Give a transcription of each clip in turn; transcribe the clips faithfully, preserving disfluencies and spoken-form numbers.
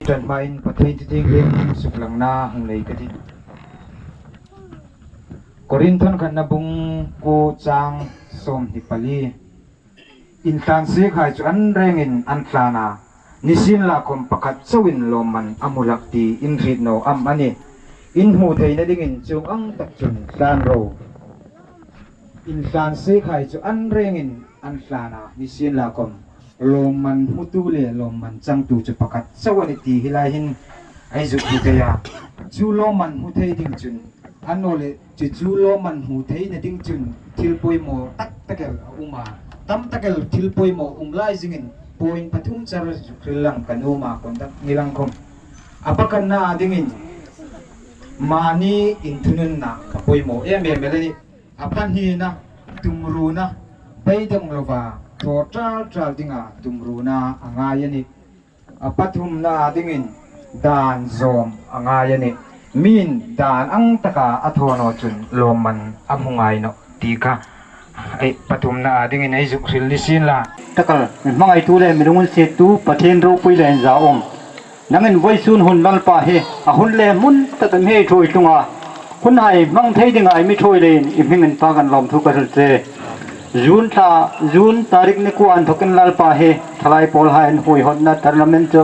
Ṭan hmain Pathien thu tieng hlim suklangna hung nei ka tih. Korinth khatna bung kuo chang sawmhni pali. Inhlan siekhai chu an rengin an hlan a, nisienlakhawm pakhat chauhin lawmman a hmu hlak ti in hriet naw am a nih? In hmu theina dingin chuong ang tak chun hlan ro. Inhlan siekhai chu an rengin an hlan a, nisienlakhawm lawmman hmutu le lawmman changtu chu pakhat chau a nih ti hi lai hin ei zuk hmu thei a. Chu lawmman hmu thei ding chun, annawleh chu chu lawmman hmu theina ding chun thil poimaw tak tak el a um a. Tam tak el thil poimaw um lai zingin point pathum char zuk hril lang ka nuom a, conduct ni lang khawm. A pakhatna dingin mani inthununna kha poimaw em em el a nih. A pahnina, tumruona, beidong lova thaw ṭal ṭal dinga tumruona a ngai a nih. A pathumna dingin dan zawm a ngai a nih. Mi'n dan ang taka a thaw naw chun lawmman a hmu ngai nawh ti kha. Ei, pathumna dingin ei zuk hril ni sien la. Takal, mi hmangaitu le mi lunginsiettu Pathien ropui le inzaum. Nangin vawisun hun Lalpa hi a hun le hmun taka mi hei ṭhuoi tlung a. Hunhai hmang thei dinga i mi ṭhuoi leiin i hmingin pa kan lawmthu ka hril che. June thla, June tarik ni kuo inthokin Lalpa hi thalai pawlhai inhuoihawtna tournament chu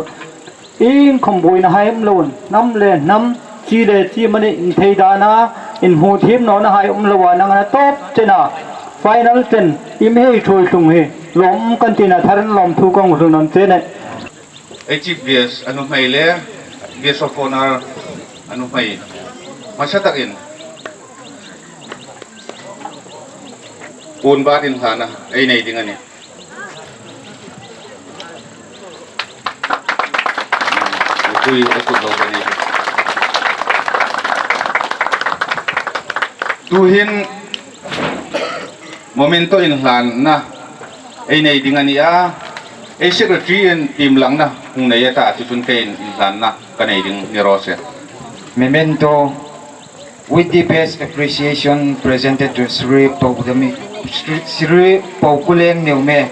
iengkhawm buoinahai um loin, hnam le hnam, chi le chi mani inthei dana, inhmu thiem nawnahai um loa nangin a tawp chena final chen i mi hei ṭhuoi tlung hi lawm kan tina tharin lawmthu kan hril nawn che a nih. Ei chief guest a nuhmei le guest of honor a nuhmei hmasa takin puon bat inhlana ei nei ding a nih. Tui a kut lo ka nih. Tuhin memento inhlanna ei nei ding a nih a, ei secretary-in tiem langna hung nei a ta, chu chun keiin inhlanna ka nei ding ni raw se. Memento with deepest appreciation presented to Shri Paukudami, Shri, Shri Paukuleng Neume,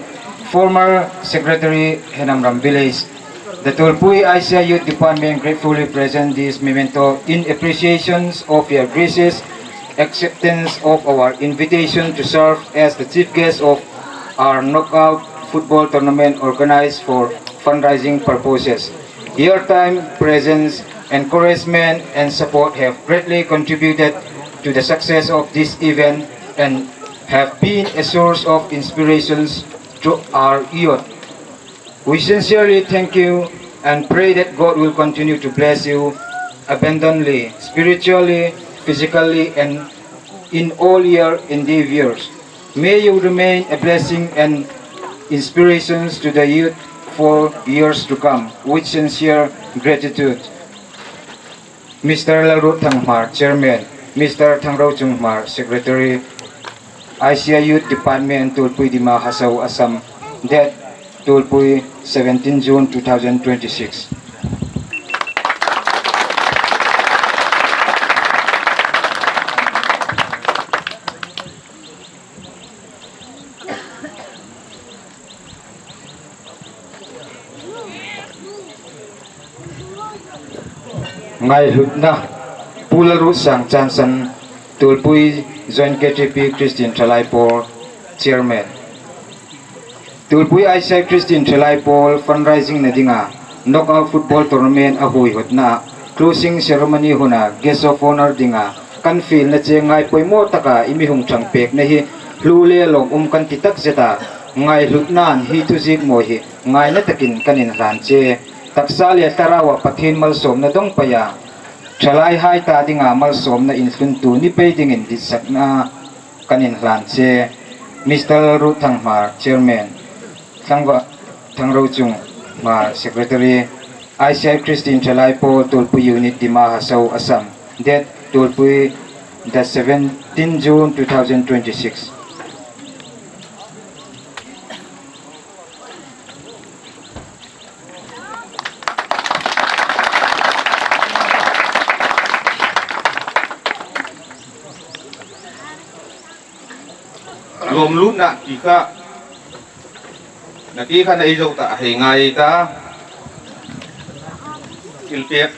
former secretary, Henamram Village. The Tulpui I C I Youth Department gratefully present this memento in appreciation of your gracious acceptance of our invitation to serve as the chief guest of our knockout football tournament organized for fundraising purposes. Your time, presence, encouragement, and support have greatly contributed to the success of this event and have been a source of inspirations to our youth. We sincerely thank you and pray that God will continue to bless you abundantly, spiritually, physically, and in all your endeavors. May you remain a blessing and inspirations to the youth for years to come. With sincere gratitude. Mister Lalruothang Hmar, Chairman, Mister Thangrochung Hmar, Secretary, I C I Youth Department, Tulpui, Dima Hasao, Assam, date Tulpui, seventeen June two thousand twenty-six. Ngaihlutna, Pu Lalruotsang Chansan, Tulpui Joint K T P Christian Thalai Pawl, Chairman. Tulpui I C I Christian Thalai Pawl fundraising-na dinga knockout football tournament a huoihawtna closing ceremony huna guest of honor dinga kan fielna che ngai poimaw taka i mi hung ṭhang pekna hi hlu le lawmum kan ti takzet a, ngaihlutnain hi thuziek mawi hi ngaina takin kan inhlan che. Taksa le thlaraua Pathien malsawmna dawng peia, thalaihai ta dinga malsawmna inhluntu ni pei dingin ditsakna kan inhlan che. Mister Lalruothang Hmar, Chairman, Thangrochung Hmar, Secretary, I C I Christian Thalai Pawl, Tulpui Unit, Dima Hasao, Assam, date Tulpui, the seventeen June two thousand twenty-six. Lawmlutna ti kha, na ti kha na ei zo ta, hei ngai ta. Thil pek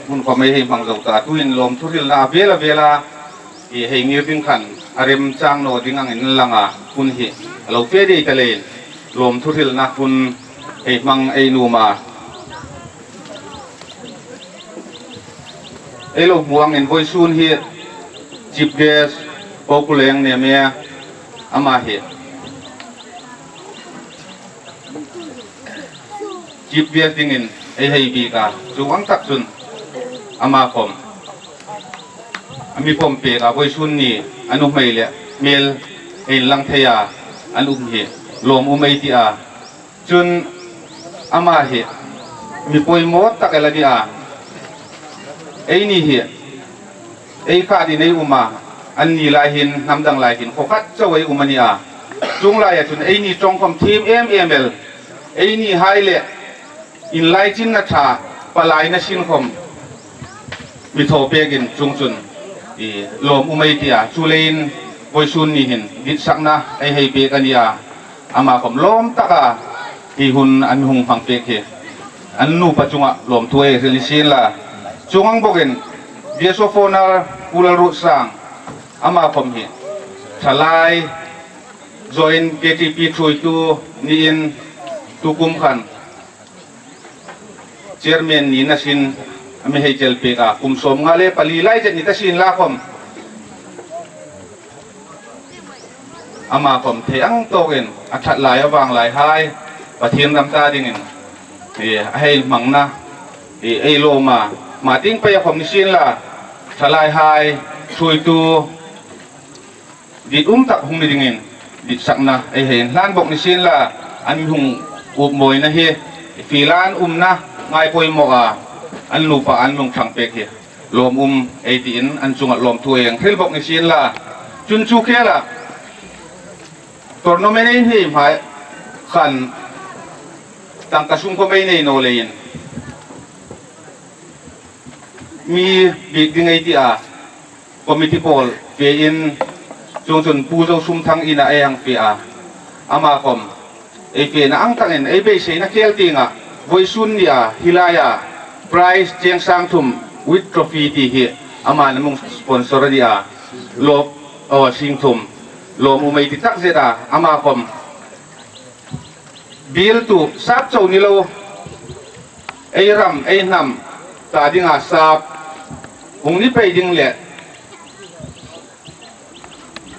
hun khom ei hei hmang zo ta, tuhin lawmthu hrilna a vel a vela, i hei ngir ding khan a remchang naw ding angin lang a, hun hi a lo fe dei ta leiin lawmthu hrilna hun hei hmang ei nuom a. Ei lo hmu angin vawisun hi Chief Guest Pu Kuleng Nemia ama hi Chief Guest dingin ei hei bik a, chuong ang tak chun ama khom a mi pawm pek a, vawisun ni a nuhmei le hmel hei inlang thei a an um hi lawmum ei ti a. Chun ama hi mi poimaw tak el a ni a. Eini hi ei khatin ei um a, anni lai hin, hnam dang lai hin khaw khat chau ei um a ni a. Chuong laia chun eini ṭawng khom thiem em em el, eini hai le inlaichinna ṭha, palaina sin khom mi thaw pekin chuong chun i lawmum ei ti a. Chuleiin vawisun ni hin ditsakna ei hei pek a ni a. Ama khom lawm taka hi hun an hung hmang pek hi an nupa chunga lawmthu ei hril ni sien la. Chuong ang bawkin Guest of Honour Pu Lalruotsang, ama khom hi Thalai Joint K T P thuoitu niin tukum khan Chairman nina sin a mi hei chel pek a, kum sawmnga le pali lai chet ni ta sien la khom ama khom thei ang tawkin a ṭhat lai a vang lai hai Pathien ram ta dingin i a hei hmangna i ei lawm a. Ama tieng peia khom ni sien la, Thalai hai thuoitu dit um tak hung ni dingin ditsakna ei hei inhlan bawk ni sien la, an hung upmawina hi fiel an umna ngai poimaw a, an nupa an lung ṭhang pek hi lawmum ei tiin an chunga lawmthu ei hang hril bawk ni sien la. Chun chu khela tournament ei nei hma khan tangka sum khom ei nei naw leiin mi bik ding ei ti a, committee pawl fein, chuong chun Pu Zosumthang ina ei hang fe a. Ama khom ei fena ang takin ei beiseina khel tienga vawisun nia hi laia prize cheng sang thum with trophy ti hi aman a mi hung sponsor a ni a. Lawm, aw, sing thum. Lawmum ei ti tak zet a, ama khom bialtu sap chau ni lo, ei ram ei hnam ta dinga sap hung ni pei ding le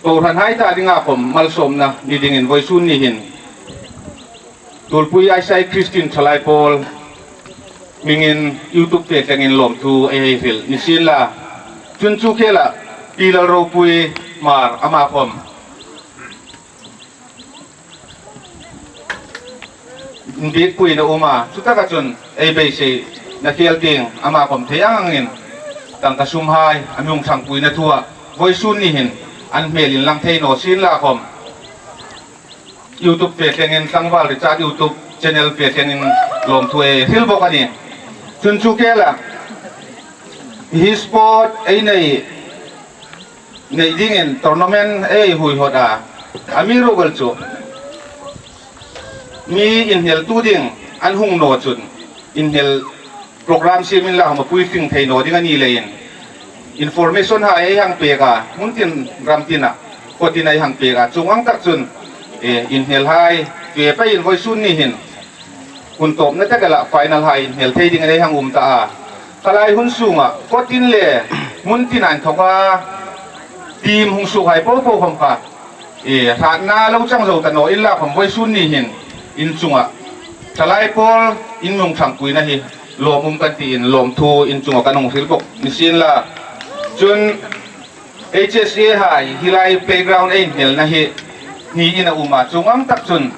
kohranhai ta dinga khom malsawmna ni dingin vawisun ni hin Tulpui Aisai Christian Thalai Pawl hmingin YouTube fe tlangin lawmthu ei hei hril ni sien la. Chun chu khela Pi Lalropui Hmar, ama khom inbiekpuina um a, chutaka chun ei beiseina khel tieng ama khom thei ang angin tangka sum hai a mi hung ṭhangpuina thua vawisun ni hin an hmel inlang thei naw sien la khom YouTube fe tlangin, Tlangval Richard YouTube channel fe tlangin lawmthu ei hril bawk a nih. Chun chu khela hi sport ei nei nei dingin tournament ei huihawt a, amiruokchu mi inhneltu ding an hung naw chun inhnel program siem inla khom a puitling thei naw ding a ni leiin information hai ei hang pek a, hmun tin ram tina khaw tina ei hang pek a, chuong ang tak chun, eh, inhnel hai fe peiin vawisun ni hin hun tawpna tak ela final hai inhnel thei dingin ei hang um ta a. Kha lai hun sunga khaw tin le hmun tina inthawka team hung suok hai po po khom kha, eh, hratna lo chang zo ta naw inla khom vawisun ni hin in chunga Thalai Pawl in mi hung ṭhangpuina hi lawmum kan tiin lawmthu in chunga kan hung hril bawk ni sien la. Chun H S A hai hi lai playground ei inhnelna hi hni ina um a, chuong ang tak chun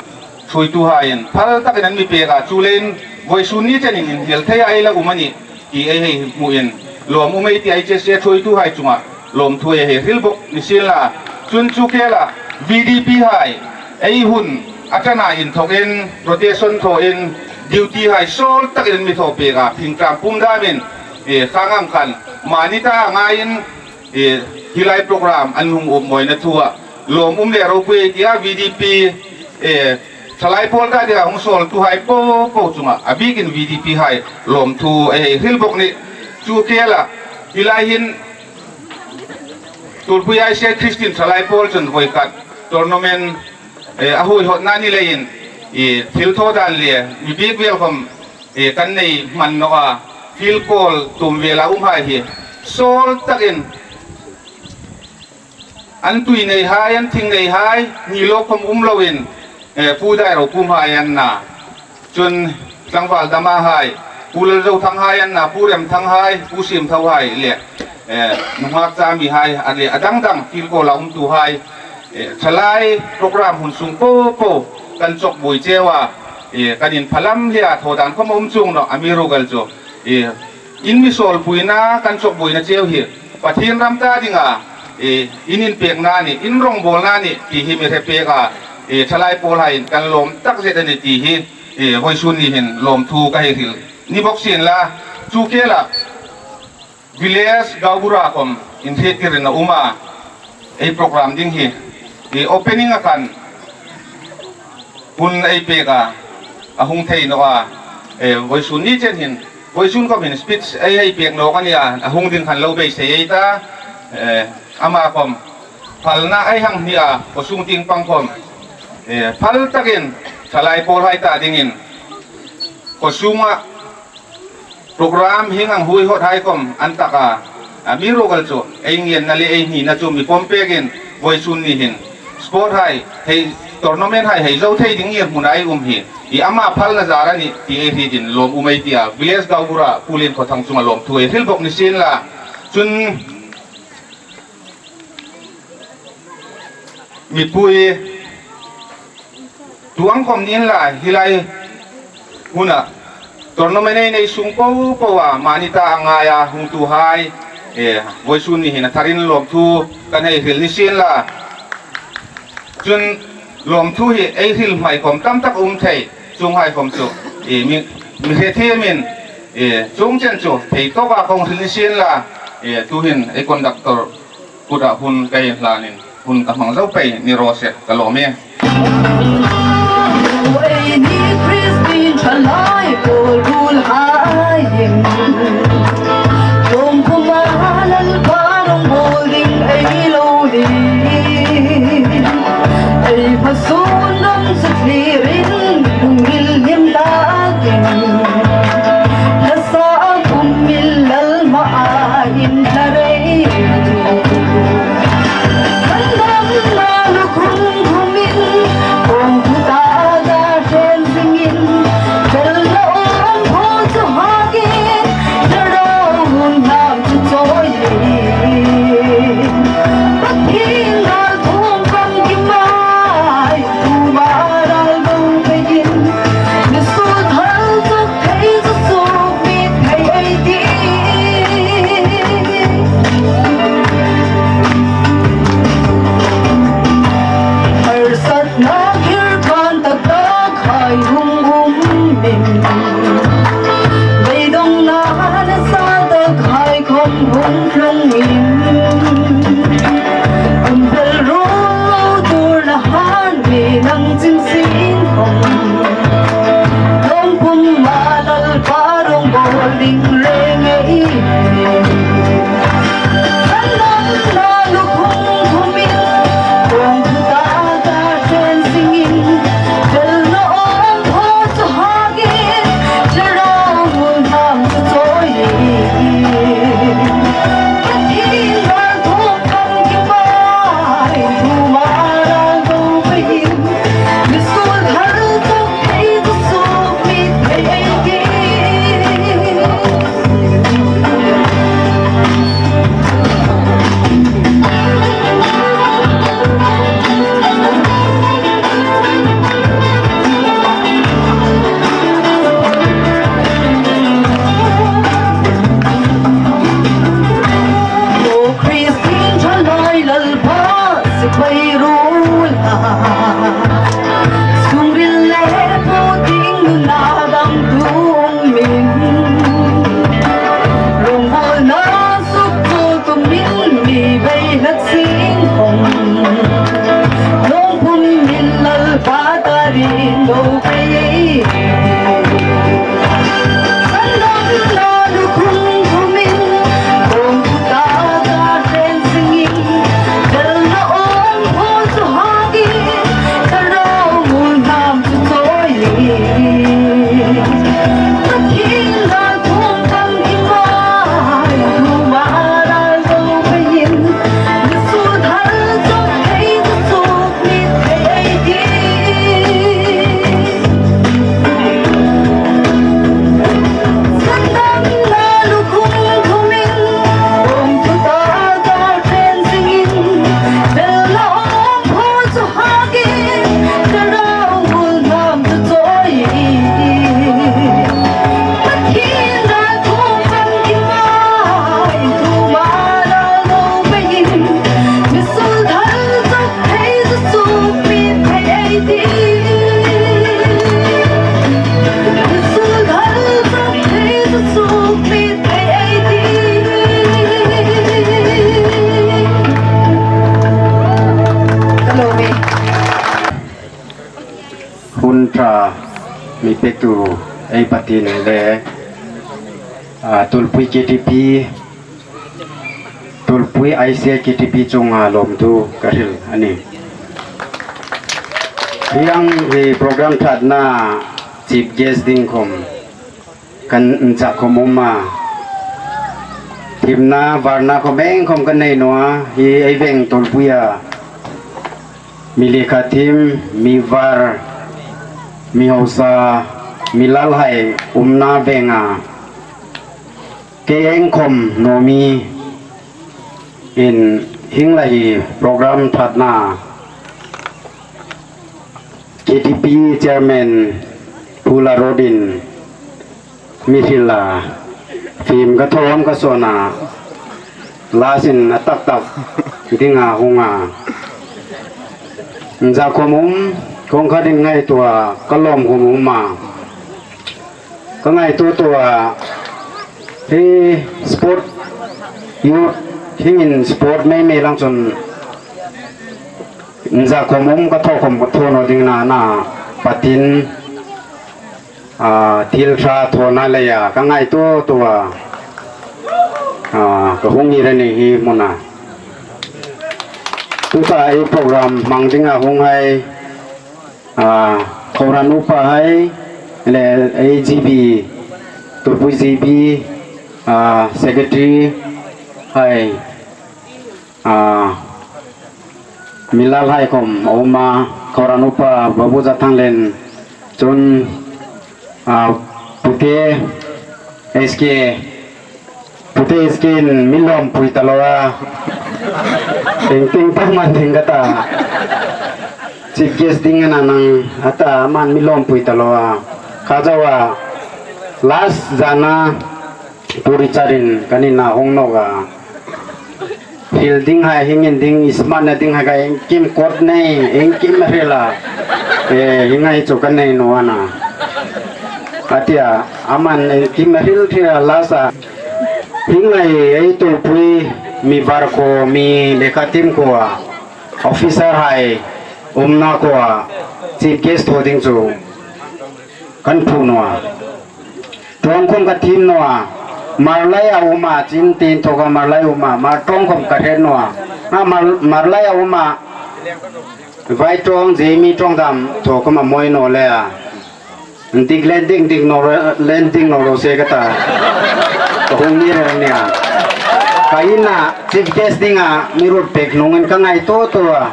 thuoituhaiin phal takin an mi pek a, chuleiin vawisun ni chenin inhnel thei a ei la um a nih ti ei hei hmuin lawmum ei ti a, H S A thuoituhai chunga lawmthu ei hei hril bawk ni sien la. Chun chu khela V D P hai ei hun a ṭana inthawkin rotation thawin duty hai sawl takin an mi thaw pek a, phingṭam pum damin, eh, khang ang khan mani ta ngaiin, eh, hi lai program an hung upmawina thua lawmum le ropui ei ti a, V D P, eh, Thalai pawl ta dinga hung sawltuhai po po chunga a bikin V D P hai lawmthu ei hei hril bawk a nih. Chu khela hi lai hin Tuolpui I C I Christian Thalai pawl chun voi khat tournament, eh, a huihawtna ni leiin, eh, thil thaw dan le mi bik vel khawm, eh, kan nei hman naw a, field kawl tum vela umhai hi sawl takin an tui neihai, an thing neihai, ni lo khawm um loin, eh, Pu Dai Ropuomhai an na. Chun tlangval damahai, Pu Lalzothanghai an na, Pu Remthanghai, Pu Siemthohai le, eh, nunghak chami hai, a le a dang dang field kawla umtuhai, eh, thalai program hun sung po po kan chawkbuoi cheu a, eh, kan inphalam hle a, thaw dan khawm a um chuong naw, amiruokchu, eh, in mi sawlpuina kan chawkbuoina cheu hi Pathien ram ta dinga, eh, in inpekna a nih, in rawngbawlna a nih ti hi mi hre pek a, eh, thalai pawlhaiin kan lawm takzet a nih ti hi, eh, vawisun ni hin lawmthu ka hei hril ni bawk sien la, chu khela village gaubura khawm inhriettirin a um a, ei program ding hi, eh, opening a khan hun ei pek a, a hung thei naw a, eh, vawisun ni chen hin, vawisun khawm hin speech ei, ei pek nawk a nih a, a hung ding khan lo beisei ei ta, eh, ama khawm phalna ei hang hni a, khawsung tieng pang khawm, eh, phal takin thalai pawlhai ta dingin khawsunga program hieng ang huihawthai khawm an tak a, amiruokchu ei ngenna le ei hnina chu mi pawm pekin vawisun ni hin sporthai, hei tournamentthai hei zo thei ding ngirhmuna ei um hi, i ama phalna zar a nih ti ei hrietin lawm um ei ti a, village gaubura Pu Lienkhawthang chunga lawmthu ei hril bawk ni sien la. Chun mipui tuang khawm ni inla, hi lai huna tournament ei nei sung po po a, mani ta a ngai a hungtuhai, eh, vawisun ni hin a tharin lawmthu kan hei hril ni sien la. Chun lawmthu hi ei hril hmai khawm tam tak um thei, chuonghai khawm chu, eh, mi, mi hre thiemin, eh, chuong chen chu thei tawka kan hril ni sien la, eh, tuhin ei conductor kuta hun ka inhlanin hun ka hmang zo pei ni raw se, ka lawm e. Ei ni Christian thalai pawl ruolhai in, tlawmkhuma Lalpa rawngbawl ding ei lo ni. Ei hmasun ram sutlirin hung ngil hlim takin, nasa kum mil lal hmaa inhla rei. Sandamna lukhum khumin, Tu ei patin le, a, Tulpui K T P, Tulpui I C I K T P chunga lawmthu ka hril a nih. Hieng hi program ṭhatna chief guest ding khom kan inchak khom um a. Thimna varna khom iengkhom kan nei naw a, hi ei veng Tulpuia mi lekhathiem, mi var, mi hausa, mi lalhai umna venga kei iengkhom naw mi in hieng lai hi program ṭhatna K T P chairman Pu Larodin mi hrila fim ka thaw am ka sawn a, last-in a tak tak dinga hung a. Inchak khom um, kawng khatin ngaituo ka lawm khom um a. Ka ngaituo tuo a, hi sport, youth, hieng hin sport mei mei lang chun inchak khom um ka thaw khom ka thaw naw ding a na, patin, a, thil ṭha thawna leia ka ngaituo tuo a, a, ka hung ngir a nih hi hmuna. Tuta ei program hmang dinga hunghai, a, Kohran Upa hai, le A G B, Tulpui G B, a, secretary hai, a, mi lalhai khom a um a, Kohran Upa Babu Zathanglen, chun, a, Pute S K, Pute S K-in mi lawmpui ta lo a. Iengtin ta man ding ka ta. Chief guest ding a na nang a ta, aman mi lawmpui ta lo a. Kha zo a, last zana Pu Richard-in kan ina hung nawk a. Hril dinghai, hieng hin ding, i smatna dinghai kha iengkim kot nei, iengkim hril a. E, hieng hai chu ka nei naw a na, a ti a, aman iengkim hril hril a, last-a. Hieng lai ei Tulpui mi var kuo, mi lekhathiem kuo a, officer hai umna kuo a, chief guest thaw ding chu kan phu naw a. Ṭawng khom ka thiem naw a, Hmar laia um a, chin tin thaw ka Hmar lai um a, Hmar ṭawng khom ka hriet naw a. A Hmar, Hmar laia um a, Vai ṭawng, Zemi ṭawng dam thaw khom a mawi naw le a. Dik le dik, dik naw le dik naw raw se ka ta. Ka hung ngir a nih a. Ka ina chief guest dinga mi ruot pek hnungin ka ngaituo tuo a.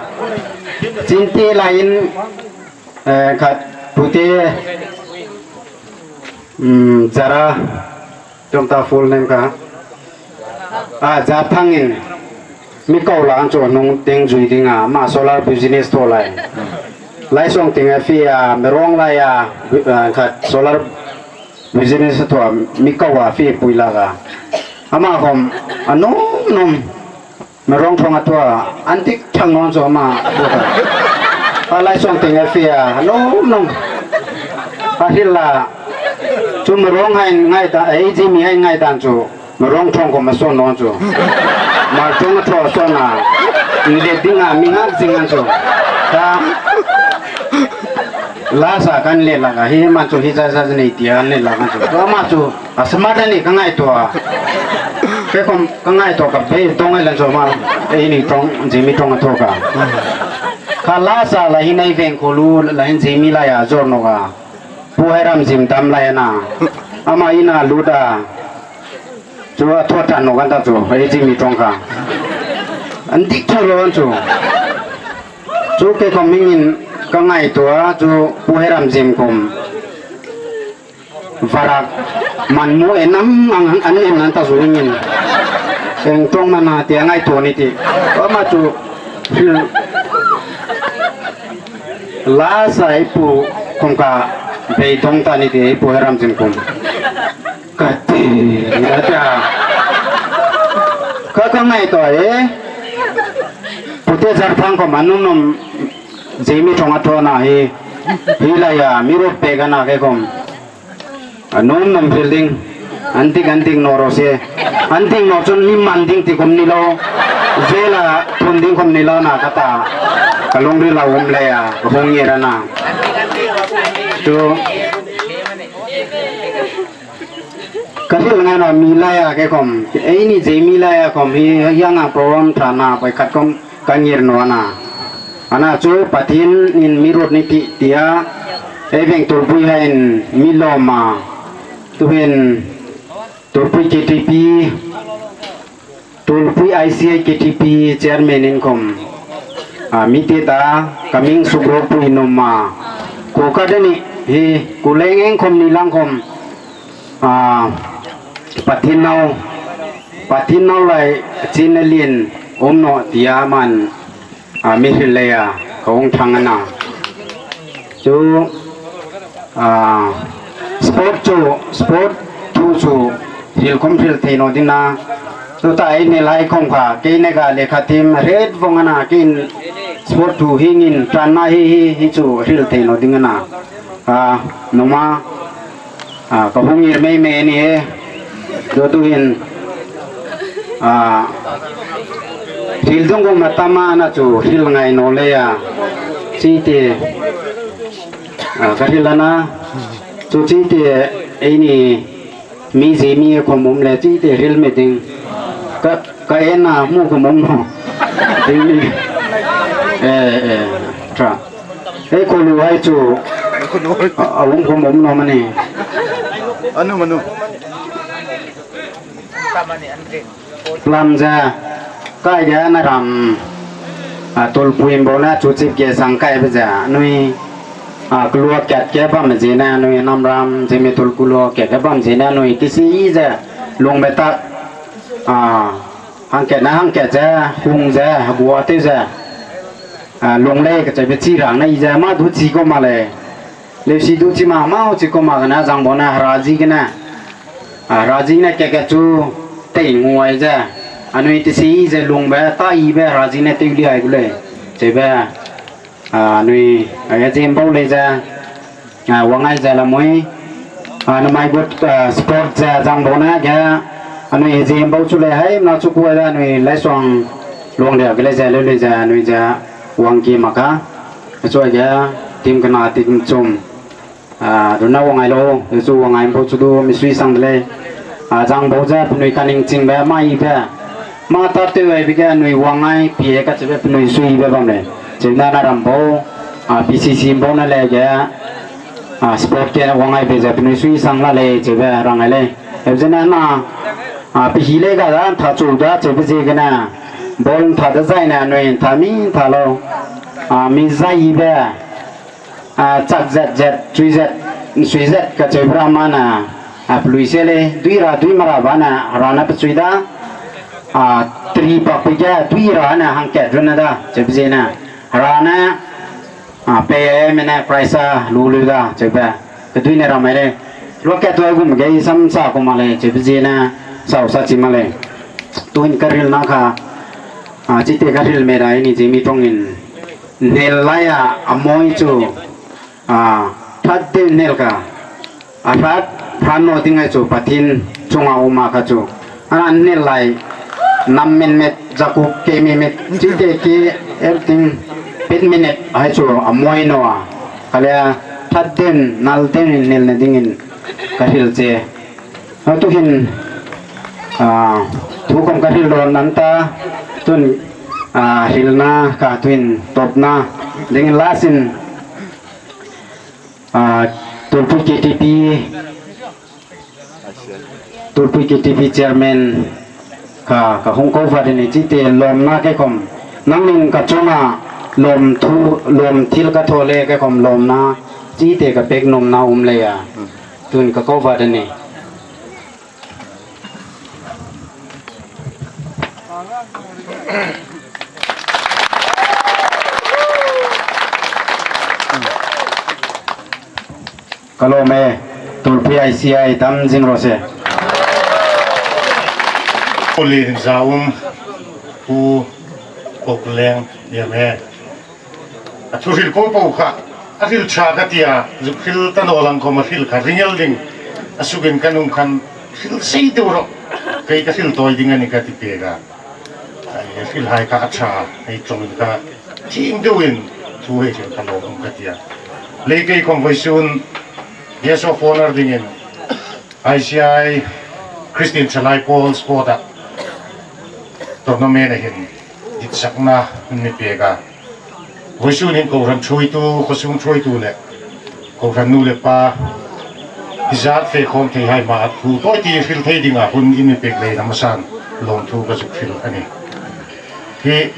Chin tin laiin, eh, khat Pute, mm, Zara, ṭawng ta full name kha. A, Zathangin mi ko la an chu hnung ding zui dinga, ama solar business thaw lai. Laisawng tieng a fie a, Merawng laia, a, khat solar business thaw mi ko a, fie pui lak a. Ama khom a nuom nuom Merawng ṭawnga thaw a, an dik thang naw chu ama. A, Laisawng tieng a fie a, a nuom nuom. A hril a, chu Merawng hai ngai ta, ei Zemi hai ngai ta chu. Merawng ṭawng khom a sawn naw chu. Hmar ṭawng a thaw a sawn a. Inlet dinga mi ngak zing an chu. Ka last-a kan let lak a, hi man chu hi za za nei tia an let lak an chu. Chu ama chu a smart a nih ka ngaituo a. Kei khom ka ngaituo ka bei ṭawng ei lan chu ama. Eini ṭawng, Zemi ṭawng a thaw ka. Kha last-a la hin ei veng khuo lu, la hin Zemi laia zawr nawk a. Pu Heramzim dam lai a na. Ama ina lut a. Chu a thaw ṭan nawk an ta chu, ei Zemi ṭawng kha. An dik thaw lo an chu. Chu kei khom hieng hin ka ngaituo a, chu Pu Heramzim khom. Varak man mu en am ang an en an ta chu hieng hin. Eng ṭawng na na tia ngaituo ni ti. Ama chu. Last-a ei pu khom ka beidong ta ni ti, ei Pu Heramzim khom. Ka ti, ka ti a. Ka, ka ngaituo e. Pute Zarthang khom a nuom nuom Zemi ṭawng a thaw a na hi. Hi laia mi ruot pek a na kei khom. A nuom nuom hril ding. An dik, an dik naw raw se. An dik naw chun mi man ding ti khom ni lo. Jail-a thun ding khom ni lo na ka ta. Ka lungrila um leia, ka hung ngir a na. Chu Ka hril ngai naw mi laia kei khawm, eini Zemi laia khawm hi, hieng ang program ṭha na poi khat khawm ka ngir naw a na. A na chu Pathienin mi ruot ni tih tia, ei veng Tulpui haiin mi lawm a. Tuhin Tulpui K T P, Tulpui I C I K T P chairman in khawm, a, mi ti ta, ka hming suk ropui nuom a. Ko ka de ni hi, ko leng eng khawm ni lang khawm, a, Pathien nau, Pathien nau lai chin a lien um naw tia man, a, mi hril leia ka hung ṭhang a na. Chu, a, sport chu, sport thu chu hril khawm hril thei naw ding a na. Chu ta ei ni lai khawm kha, kei ni ka lekha thiem hret vong a na, keiin sport thu hi ngin ṭan na hi, hi, hi chu hril thei naw ding a na. A, nuom a, a, ka hung ngir mei mei ni e. Chu tuhin, a, hril ding khawm a tam a na chu hril ngai naw leia. Chi ti, a, ka hril a na. Chu chi ti eini mi Zemi khawm um le chi ti hril mi ding. Ka, ka en a hmu khawm um naw. Ding ni. E, e, ṭha. Ei, ko lu hai chu, a, a um khawm um naw am a ni? Anu, anu. Plam za, kai ga na ram, a, Tulpui bo na chu chip ke sang kai ba za, nui, a, klua kat ke bam zie na, nui nam ram, Zemi tul klua kat ke bam zie na, nui ti si za, lung be ta, a, hang kat na hang kat za, hung za, gua te za, a, lung le ka che be chi rang na i za, ma du chi khawm a le. Le si du chi ma, ma chi khawm a ka na zang bo na, hra zie ka na. A, hra zie na ke ke chu, tei nguai za. A nui ti si za lung be, ta i be, hra zie na tei li ai le. Che be, a, nui, a, ya ziem bo le za. A, wangai za la moi. A, na mai got, a, sport za zang bo na ga. A nui ziem bo chu le hai, na chu kuai la nui lai suang luang le ga le za le le za nui za wang ki ma ka. A chu ga tim ka na tim chum. A, runa wangai lo, chu wangai bo chu du mi sui sang le. A, zang bo za nui ka ning ching be mai be. Ma ta te wai bi ga nui wangai pie ka che be nui sui be bam le. Che na na ram bo, a, P C C bo na le ga. A, sport ke na wangai be za nui sui sang la le che be rang le. Heb zena na, a, pi hi le ka da, tha chu da, che pi zie ka na. Bol tha da zai na, nui tha mi tha lo. A, mi zai be. A, chak zet zet, chui zet, sui zet ka che bra ma na. A, plui se le, dui ra, dui ma ra ba na, ra na pa chui da. A, tri pa pi ja, dui ra na, hang ke dun na da, che pi zie na. Ra na, a, pe e me na, price a, lu lu da, che ba. Ka dui ne ra mai le. Lo ke to gum ge sam sa ko ma le, che bi ji na, sa sa chi ma le. Tuhin ka hril na kha, a, chi te ka hril me ra ini chi mi tong in. Hnel lai a, a moi chu, a, that de hnel ka. A hrat, hrat naw ding hai chu Pathien chunga um a kha chu. A hnel lai, nam men met, zakuk ke mi met, chi te ki, everything, pet mi net hai chu a moi naw a. Ka le a, that den, nal den in hnel na dingin ka hril che. A tuhin, a, thu khom ka hril lo nan ta, tun, a, hril na ka tuhin tawp na dingin last in, a, Tulpui K T P, Tulpui K T P chairman ka, ka hung ko va de ni chi te lawmna ke khom. Nangin ka chunga lawm thu, lawm thil ka thaw le ke khom lawmna chi te ka pek nuom na um le a. Tun ka ko va de ni. Ka lawm e, Tulpui I C I tam zing raw se. Pu Lien Zaum, Pu Kok Leng, ni am e. A thu hril po po kha, a hril ṭha ka ti a, zuk hril ta naw lang khom a hril kha ring el ding. A sukin ka nuom khan hril sei deu rawh, kei ka hril tawi ding a ni ka ti pek a. Ei, a hril hai kha a ṭha, ei ṭawngin kha thiem deuin thu hei hril kha lawm ka ti a. Le kei khom vawisun Guest of Honour dingin I C I Christian Thalai Pawl Sport-a tournament-a hin ditsakna hun mi pek a. Vawisun hin kohran ṭhuoitu, khawsung ṭhuoitu le kohran nu le pa, i zat fe khawm thei hai hmaa thu tawi ti hril thei dinga hun in mi pek leiin a hmasan lawmthu ka zuk hril a nih. Hi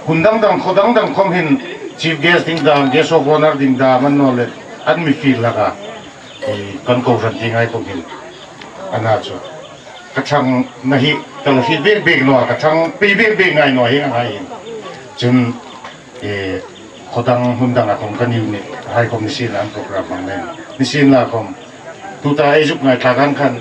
hun dang dang, khaw dang dang khawm hin chief guest ding dam, guest of honour ding dam an naw le an mi fiel hlak a. Hi kan kohran ti ngai khawm hin a na chu ka ṭhangna hi ka la hriet bek bek naw a, ka ṭhang pei bek bek ngai naw a, hi a ngai hin. Chun e, khaw dang hun danga khawm kan ni hai khawm ni sien la an program hmang nen. Ni sien la khawm tuta ei zuk ngaithlak ang khan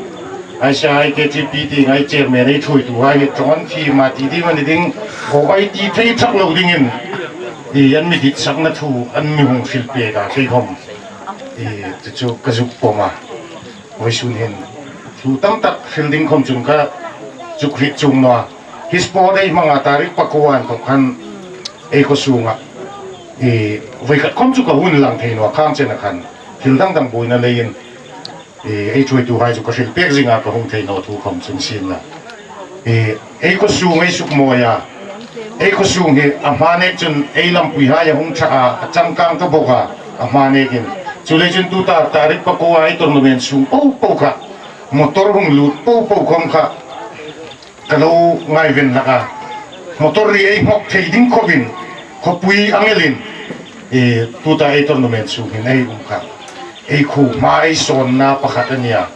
I C I K T P ti ngai chairman ei ṭhuoitu hai hi ṭawng an thi ma ti ding a ni ding, khaw ei ti thei thak lo dingin i an mi ditsakna thu an mi hung hril pek a, kei khawm i chu chu ka zuk pawm a. Vawisun hin thu tam tak hril ding khawm chun ka zuk hriet chuong naw a. Hi sport ei hmanga tarik pakuo an tawk khan ei khaw sunga, e, voi khat khawm chu ka hung lang thei naw a, khang chena khan thil dang dang buoina leiin, e, ei ṭhuoitu hai chu ka hril pek zinga ka hung thei naw thu khawm chu ni sien la. E, ei khaw sung ei suk mawi a, ei khaw sung hi a hma nek chun ei lampui hai a hung ṭha a, a changkang ta bawk a, a hma nekin. Chuleiin chun tuta tarik pakuo ei tournament sung po po kha, motor hung lut po po khawm kha ka lo ngaiven hlak a. Motor ri ei nghawk thei ding khawpin khawpui ang elin, e, tuta ei tournament sung hin ei um kha ei khuo hma ei sawnna pakhat a nih a.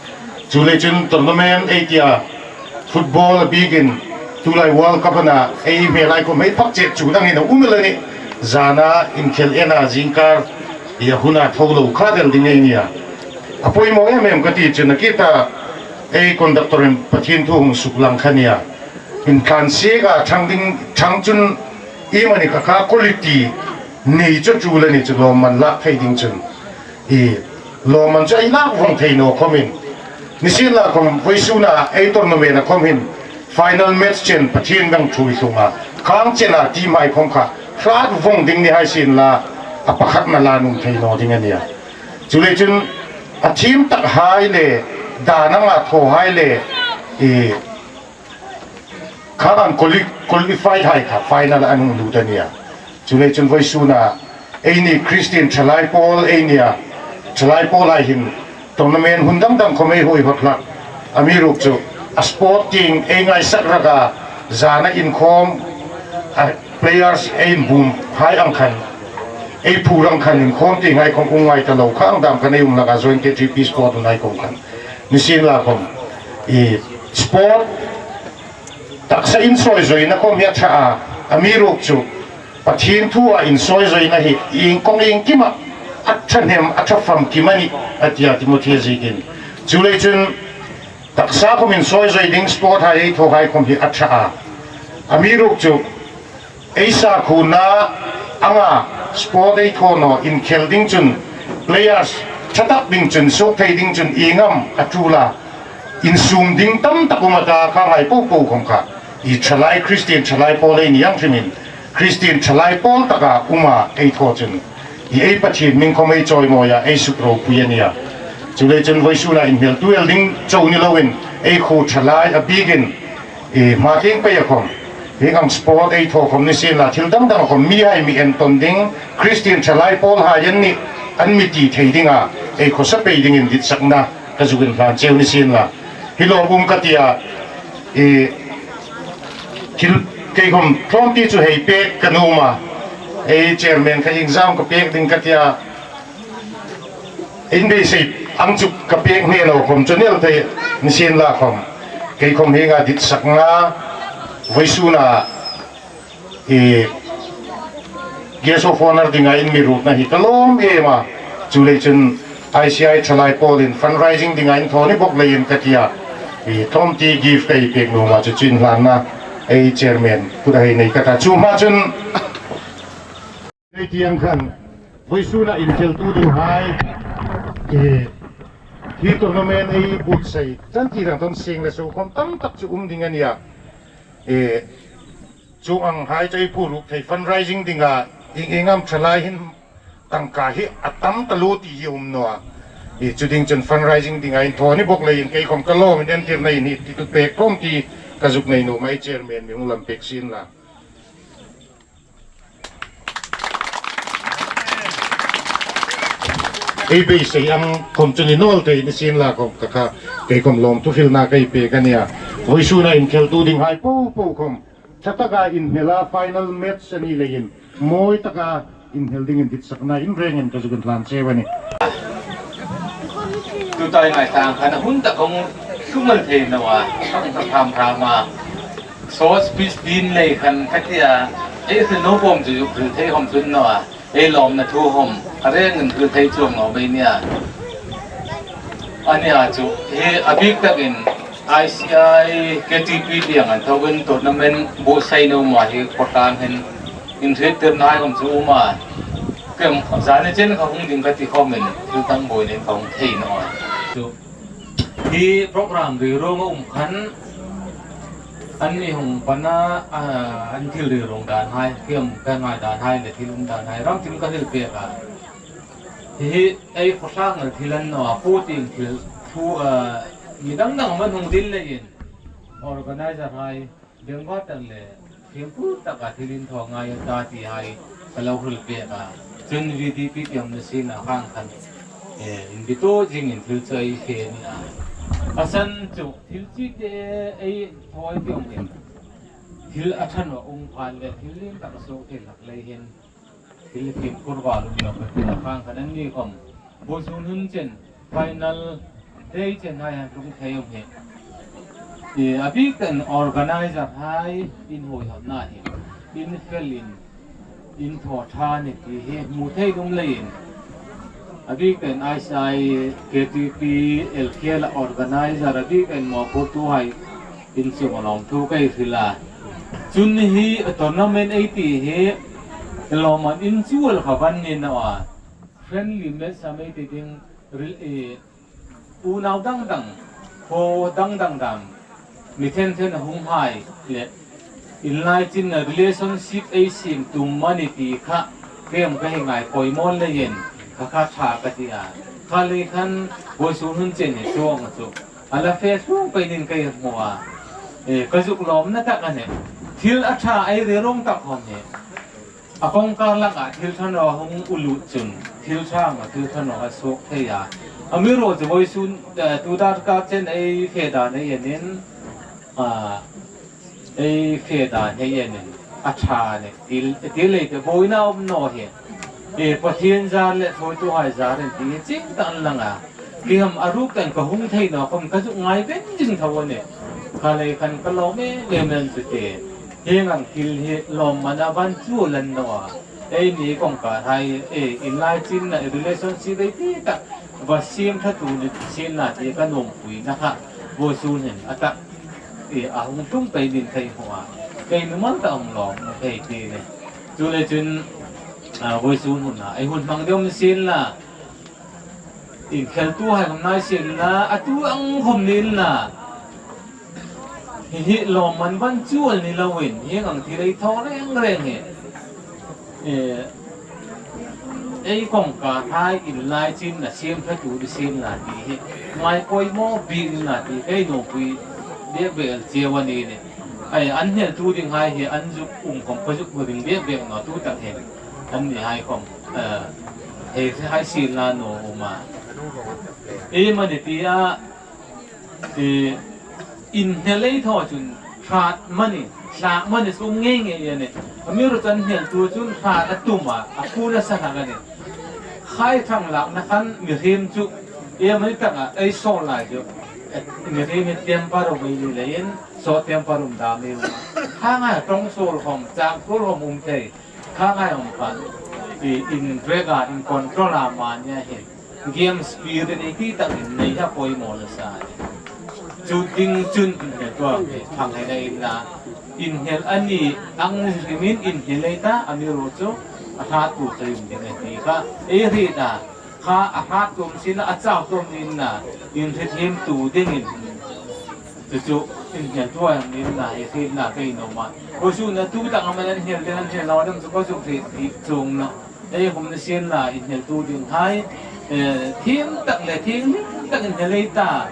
Chuleiin chun tournament ei ti a, football a bikin tulai World Cup-a ei hmel ai khawm hei phak chet chu dangin a um el a nih. Zana inkhel ena zingkar i a huna tho lo kha del ding ei nih a. A poimaw em em ka ti chun a kit a, ei conductor-in Pathien thu hung suk lang kha nia. Inthlan siek a ṭhang ding, ṭhang chun iemani kha kha quality nei chu chu le ni chu lawmman lak thei ding chun i lawmman chu ei lak vawng thei naw khawmin. Ni sien la khawm vawisuna ei tournament-a khawm hin final match chen Pathien dang ṭhuoi hlunga khang chena team hai khawm kha hrat vawng ding ni hai sien la, a pakhatna la nuom thei naw ding a nih a. Chuleiin chun a thiem tak hai le dan anga thaw hai le i khang an quali-, qualified hai kha final an hung lut a nih a. Chuleiin chun vawisuna eini Christian Thalai Pawl ei nia, Thalai Pawl hai hin tournament hun dang dang khawm ei huoihawt hlak. Amiruokchu a sport tieng ei ngaisak rak a, zana inkhawm a players ei inbum hai ang khan, ei phur ang khan inkhawm tieng hai khawm um ngai ta lo kha ang dam khan ei um hlak a, joint K T P sport hun hai khawm khan. Ni sien la khawm i sport taksa insawizuoina khawm hi a ṭha a, amiruokchu Pathien thua insawizuoina hi iengkawng iengkima a ṭhahnem, a ṭha famkim a nih, a ti a, Timothy a zikin. Chuleiin chun taksa khawm insawizuoi ding sport hai ei thaw hai khawm hi a ṭha a. Amiruokchu ei sakhuona anga sport ei thaw naw inkhel ding chun players ṭha tak ding chun, suok thei ding chun ieng am a ṭul a, insum ding tam tak um a ta, kha ngai po po khawm kha i Thalai, Christian Thalai Pawl ei ni ang hrimin Christian Thalai Pawl taka um a ei thaw chun i ei Pathien hming khawm ei chawimawi a, ei suk ropui a nih a. Chuleiin chun vawisuna inhmeltu el ding chau ni loin ei khuo Thalai a bikin i hma tieng peia khawm hieng ang sport ei thaw khawm ni sien la, thil dang dang khawm mi hai mi entawn ding, Christian Thalai Pawl hai an nih, an mi ti thei dinga ei khawsa pei dingin ditsakna ka zuk inhlan cheu ni sien la. Hi lawm um ka ti a, i thil kei khawm tlawmte chu hei pek ka nuom a, ei chairman kha exam ka pek ding ka ti a, inbeisei ang chu ka pek hne naw khawm chu ni el thei ni sien la khawm, kei khawm hienga ditsakna vawisuna i guest of honour dinga in mi ruotna hi ka lawm em a. Chuleiin chun I C I Thalai Pawlin fundraising dinga in thaw ni bawk leiin ka ti a, i tlawmte gift ka pek nuom a, chu chu inhlanna ei chairman kut a hei nei ka ta. Chu hma chun ei ti ang khan vawisuna inkheltu ding hai, i, hi tournament ei buotsai chan ti rang ton seng le so khawm tam tak chu um ding a nih a. E, chuong ang hai chu ei phur ruk thei fundraising dinga ieng ieng am Thalai hin tangka hi a tam taluo ti hi um naw a. Hi chu ding chun fundraising dinga inthaw ni bawk leiin kei khawm ka lawm in entirna in hi ti tu pek khawm ti ka zuk nei nuom a, chairman mi hung lam pek sien la. Ei beisei ang khawm chu ni naw thei ni sien la khawm ka kha, kei khawm lawmthu hrilna ka pek a nih a. Vawisuna inkheltu dinghai po po khawm ṭha taka inhmel a, final match a ni leiin mawi taka inhmel dingin ditsakna in rengin ka zuk inhlan cheu a nih. Tuta ei ngaithlak khan a hun tak hung hlumal thei naw a, hung ka pham pham a. Sos pis din lei khan ka tia, ei hril naw pawm chu hril thei khawm chu ni naw a. Ei lawmna thu khawm a rengin hril thei chuong naw mei nia. A nia chu, hi a bik takin I C I K T P tieng an thoin tournament buotsai naw ma hi khawtlang hin inhriettirna hai khawm chu um a. Kem zani chen kha hung ding ka ti khawmin thil dang buoiin ka hung thei naw a. Chu hi program ri ruong a um khan an mi hung pan a, a, an thil ri ruong dan hai, kem ka ngai dan hai le thil um dan hai ram tin ka hril pek a. Hi hi ei khawtlang a thil a ni naw a, pu ting thil thu, a, mi dang dang man hung dil leiin organizer hai bengva tak le thiempu taka thil inthaw ngai a ta ti hai ka lo hril pek a. Chun V D P tieng ni sien la khang khan, eh, inbitu zingin thil chu ei fe a nih a. A san chu thil chi te ei thaw tieng hin thil a ṭha naw um khan le thil lien tak a suok thei hlak lei hin thil fimkhur val um lo ka ti a, khang khan an ni khawm. Vawisun hun chen, final day chen hai han tlung thei um hi. I, a bik takin organizer hai inhuoihawlna hi, in felin, in thaw ṭha ni ti hi hmu thei um leiin. A bik takin I C I K T P L K L organizer a bik takin mawphurtu hai in chunga lawmthu ka hril a. Chun hi tournament ei ti hi lawmman in chuol kha van ni naw a. Friendly match a mei ti ding ril-, eh, unau dang dang, khaw dang dang dam, mi then then a hung hai le inlaichinna relationship ei siem tum a ni ti kha kem ka hei ngai poimaw leiin kha kha ṭha ka ti a. Kha lei khan vawisun hun chen hi chuong chu a la fe hluong pei nin ka hmu a. Eh, ka zuk lawmna tak a nih. Thil a ṭha ei ri ruong tak khawm hi a kawngkar lakah thil ṭha naw hung lut chun thil ṭha ngei thil ṭha naw a suok thei a. Amiruokchu vawisun, eh, tu darkar chen ei fe dan ei enin, a, ei fe dan ei enin a ṭha a nih. Thil, thil lei te buoina um naw hi. E, Pathien zar le thawituhai zarin ti hi chieng tak an lang a. Kei khawm a ruk takin ka hung thei naw khawm ka zuk ngai ben zing tho a nih. Kha lei khan ka lawm em em chu ti. Hieng ang thil hi lawmman a van chuol a ni naw a. Eini kawngkar hai, e, inlaichinna, relationship ei ti tak va siem ṭhatu ni sien la ti ka nuompuina kha vawisun hin a tak, e, a hung tlung pei nin ka hmu a. Kei numal tak hung lawm ka ti a nih. Chuleiin, a, vawisun huna ei hun hmang deu ni sien la. Inkheltuhai khawm ni sien la, a tu ang khawm ni inla. Hi hi lawmman van chuol ni loin, hieng ang thil ei thaw reng reng hi. E, ei kawngkarhai inlaichinna siem ṭhatu ni sien la ti hi. Ngai poimaw bik inla ti, kei nuompui bek bek el cheu a ni nih. Ai, an hneltu dinghai hi an zuk um khawm ka zuk hmu ding bek bek naw tu tak hin. Annihai khawm, eh, hei, hai sien la naw um a. Ei mani ti a, eh, inhnel ei thaw chun hrat mani, hlak mani sum ngei ngei a nih. Amiruokchu an hneltu chun hrat a tum a, a phun a sa hlak a nih. Khai thang lakna khan mihriem chu, ei mani taka ei sawl lai chu, eh, mihriem hi temper um ei ni leiin, short temper um dam ei um a. Kha ngai ṭawng suol khawm, chak suol khawm um thei. Kha ngai um pan. I, in drag a, in control a mani a hin. Game spirit ei ti tak in nei a poimaw la sa. Chu ding chun inhnel tuo, thang hai na inla. Inhnel a ni ang hrimin inhnel ei ta, amiruokchu a hrat tu chai um ding ei ti kha. Ei hriet a. Kha a hrat tum sien la, a chau tum ni inla, inhriet him tu dingin. Chu chu, inhnel tuo ni inla, ei hriet la kei nuom a. Vawisun a tu tak a man an hnel ding, an hnel lo ding chu ka zuk hriet hi chuong naw. Ei hum ni sien la, inhneltu dinghai. Eh, thiem tak le thiem hlim takin hne lei ta.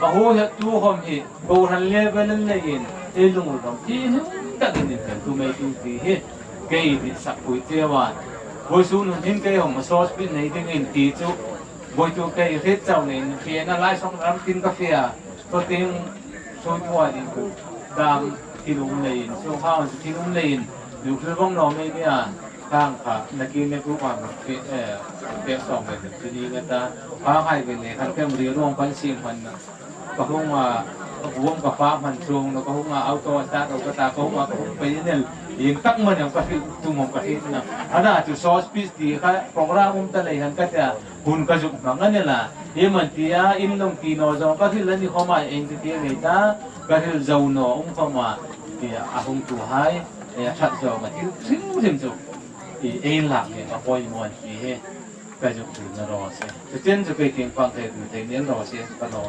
A huoihattu khom hi, kohran level an leiin, ei lungril khom thiem hlim takin inhne tum ei tih ti hi, kei ditsakpui cheu a. Vawisun hun hin kei khom source pit nei dingin ti chu, vawituk kei hriet chau leiin, fiena lai sawng ram tin ka fie a. Khawtieng sawithuoi ding ku dam thil um leiin, sawng hau thil um leiin, lu thil vong lo mei mei a, khang kha, nakin ne ku kha, eh, pek sawng mei mei, chu ni nga ta, kha hai ve ne, khan kem ri luong pan sim pan na. Ka hung a, ka buom ka fa man chung, ka hung a, auto start, ka ta, ka hung a, ka hung pei nel, in tak man ka hriet, tum ka hriet na. Ana chu source pit ti kha, program um ta lei han ka ta, hun ka zuk hmang a ni la. Hi man tia, in lawng ti naw zawng ka hril a ni khom a, eng ti ti ngei ta, ka hril zo naw um khom a, tia a hung tu hai, e a that zawng a thil hrim hrim chu. I ei lak ni ka poi mon ti he, ka zuk hril na raw se. Chu chen chu kei tieng pang thei tu thei nen raw se, ka naw.